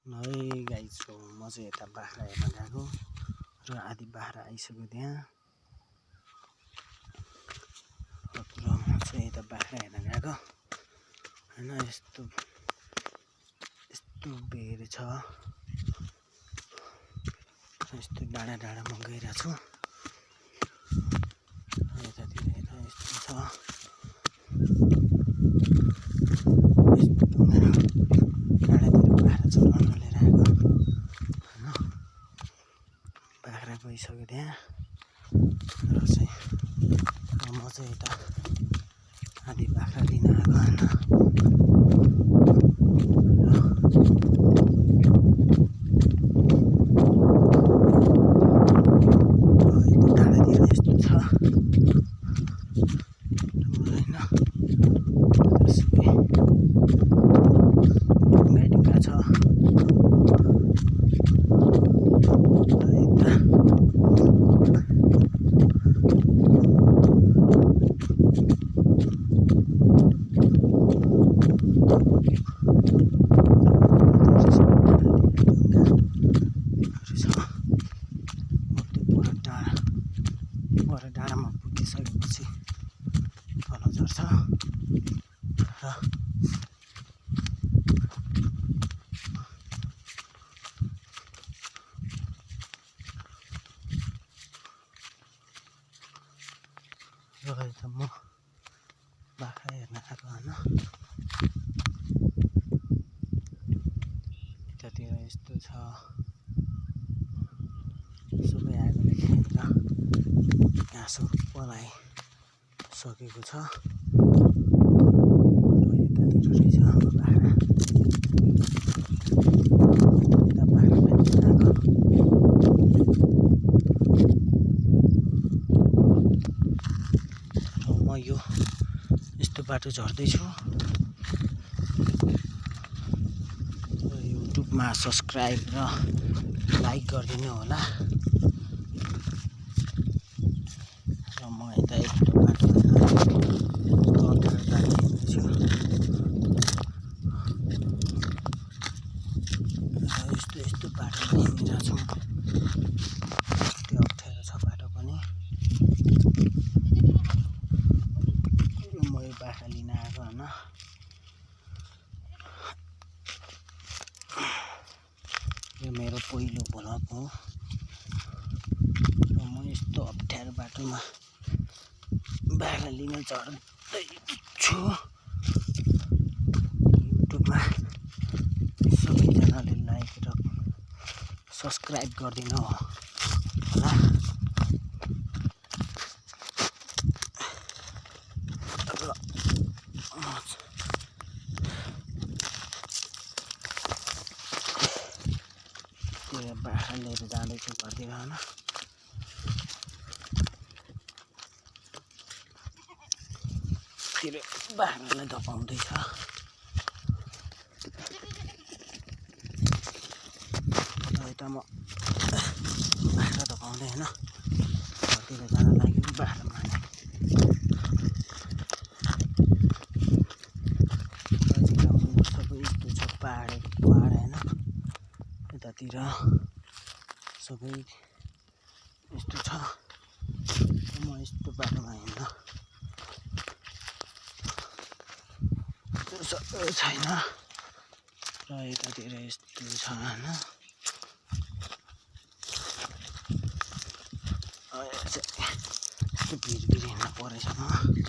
है गाइस हो म चाहिँ यता बाख्रा हेर्न गएको र आधी बाख्रा आइसक्यो त्यहाँ र म चाहिँ यता बाख्रा हेर्न गएको हैन। यस्तो बेर छ, यस्तो डाँडा डाँडामा गइरहेको छु। यतातिर यता यस्तो छ, यस्तो ढुङ्गा डाँडातिर बाख्रा चराउन लिएर आएको हैन। बाख्रा गइसक्यो त्यहाँ र म चाहिँ यता आधी बाख्रा लिन आएको हैन। डाँडामा पुगिसकेपछि तल झर्छ र यता म बाख्रा हेर्न आएको हैन। यतातिर यस्तो छ, सबै आगोले खेल्दा घाँसो पलाइसकेको छ र यतातिर रहेछ हाम्रो बाख्रा। यता बाख्रा हेर्न आएको म यो यस्तो बाटो झर्दैछु। युट्युबमा सब्सक्राइब र लाइक गरिदिनु होला र म यता यस्तो बाटो अप्ठ्यारो गाडी हिँड्दैछु र यस्तो बाटोमा हिँडिरहेको छु। त्यो अप्ठ्यारो छ बाटो पनि। म यो बाख्रा लिन आएको हैन। यो मेरो पहिलो भ्लग हो र म यस्तो अप्ठ्यारो बाटोमा बाख्रा लिन चढ्दैछु। युट्युबमा सबैजनाले लाइक र सब्सक्राइब गरिदिनु होला। बाख्रा लिएर जाँदैछु घरतिर हैन। तिर बाख्रालाई धपाउँदैछ। यता म बाख्रा धपाउँदै हैन घरतिर जान लाग्यो बाख्रा मार्ने। सबै यस्तो छ, पहाड हैन। यतातिर सबै यस्तो छ, म यस्तो बाटोमा हिँड्न छैन र यतातिर यस्तो छ हैन। यस्तो भिर हिँड्न परेछ म।